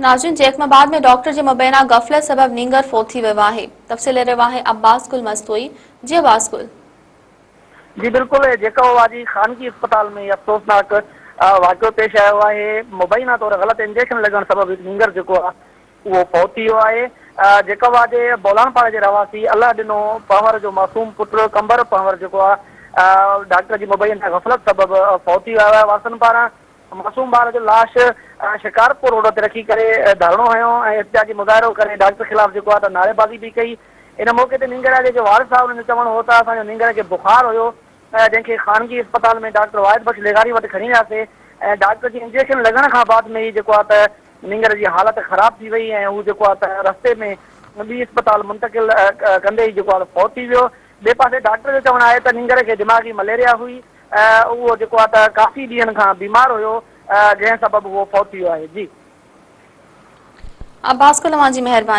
ناظرين جيڪب آباد ۾ ڊاڪٽر جي مبينا غفلت سبب نينگر فوت ٿي ويو آهي. تفصيل لي رهيو آهي عباس گل مستوئي. جي عباس گل. جي بلڪل جيڪب آباد جي خانگي اسپتال ۾ افسوسناڪ واقعو پيش آيو آهي مبينا طور غلط انجيڪشن لڳڻ سبب هڪ نينگر جيڪو آهي اهو فوت ٿي ويو آهي جيڪب آباد جي بولان پاڙي جي رهواسي الله ڏنو پنهور جو معصوم پٽ قمبر پنهور جيڪو آهي ڊاڪٽر جي مبينا غفلت سبب فوت ٿي ويو آهي وارثن پاران معصوم ٻار جو لاش شڪارپور روڊ تي رکي ڪري ڌرڻو هنيو ۽ احتجاجي مظاهرو ڪري ڊاڪٽر خلاف جيڪو آهي ته نعريبازي به ڪئي. ان موقعي تي نينگر جي جيڪي وارث هئا انهن جو چوڻ هو ته اسان جو نينگر کي بخار هيو جنهن کي خانگي اسپتال ۾ ڊاڪٽر واحد بخش لغاري وٽ کڻي وياسي ۽ ڊاڪٽر جي انجيڪشن لڳڻ کان بعد ۾ ئي جيڪو آهي ته نينگر جي حالت خراب ٿي وئي ۽ هو جيڪو آهي ته رستي ۾ ٻي اسپتال منتقل ڪندي ئي جيڪو آهي ته فوت ٿي ويو. ٻئي پاسي ڊاڪٽر جو چوڻ آهي ته نينگر کي دماغي مليريا هئي اهو جيڪو آهي ته ڪافي ڏينهن کان بيمار هيو جنهن سبب اهو فوت ٿي ويو آهي. جي. عباس گل اوهان جي مهرباني.